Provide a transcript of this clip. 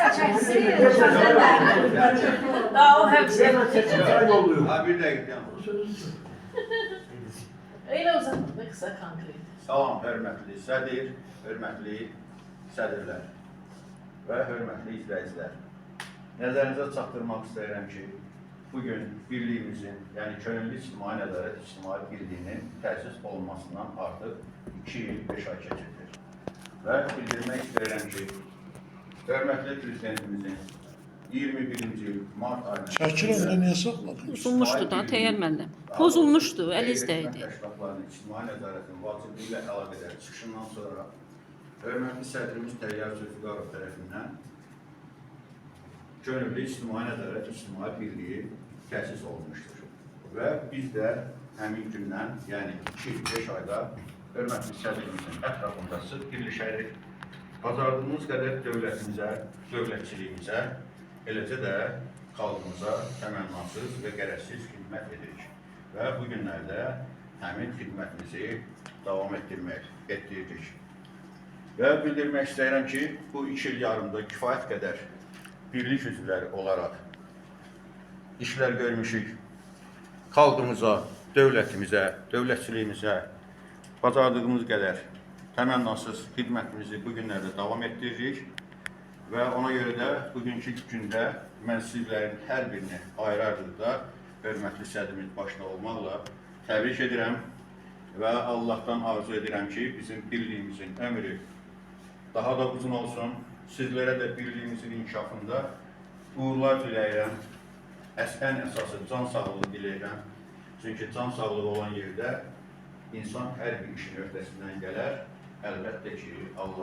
Qısa çəksin. Daha o həbs. Yolluyor. Ha bir dəqiqə. Elə uzatma da qısa konkret. Salam hörmətli sədr, hörmətli sədrlər və hörmətli izləyicilər. Nəzərinizə çatdırmaq istəyirəm ki, bugün birliyimizin, yəni Könüllü İctimai Nəzarət İctimai Birliyinin təsis olunmasından artıq 2 il 5 ay keçibdir. Və bildirmək istəyirəm ki, hörmətli prezidentimizin 21-ci il mart ayının Çəkirəm də niyə saxladın? Pozulmuşdu da Təyər müəllim. Pozulmuşdu, əliz dəydi. Təşkilatlarının ictimai nəzarətin vacibliyi ilə əlaqədar çıxışından sonra hörmətli sədrimiz Təyyar Zülfüqarov tərəfindən Könüllü İctimai Nəzarət İctimai Birliyi təsis olunmuşdur. Və biz də həmin gündən, yəni 2-5 ayda hörmətli sədrimizin ətrafında sıx birləşərik. Bacardığımız qədər dövlətimizə, dövlətçiliyimizə, eləcə də xalqımıza təmənnasız və qərəzsiz xidmət edirik. Və bu günlərdə həmin xidmətimizi davam etdirmək, etdiririk. Və bildirmək istəyirəm ki, bu 2 il yarımda kifayət qədər birlik üzvləri olaraq işlər görmüşük. Xalqımıza, dövlətimizə, dövlətçiliyimizə bacardığımız qədər təmənnasız xidmətimizi bu günlərdə davam etdiririk. Və ona görə də bugünkü gündə mən sizlərin hər birini ayrı-ayrılıqda hörmətli sədrimiz başda olmaqla təbrik edirəm və Allahdan arzu edirəm ki, bizim birliyimizin ömrü daha da uzun olsun. Sizlərə də birliyimizin inkişafında uğurlar diləyirəm. Ən əsası can sağlığı diləyirəm. Çünki can sağlığı olan yerdə insan hər bir işin öhdəsindən gələr. Əlbəttə ki, Allah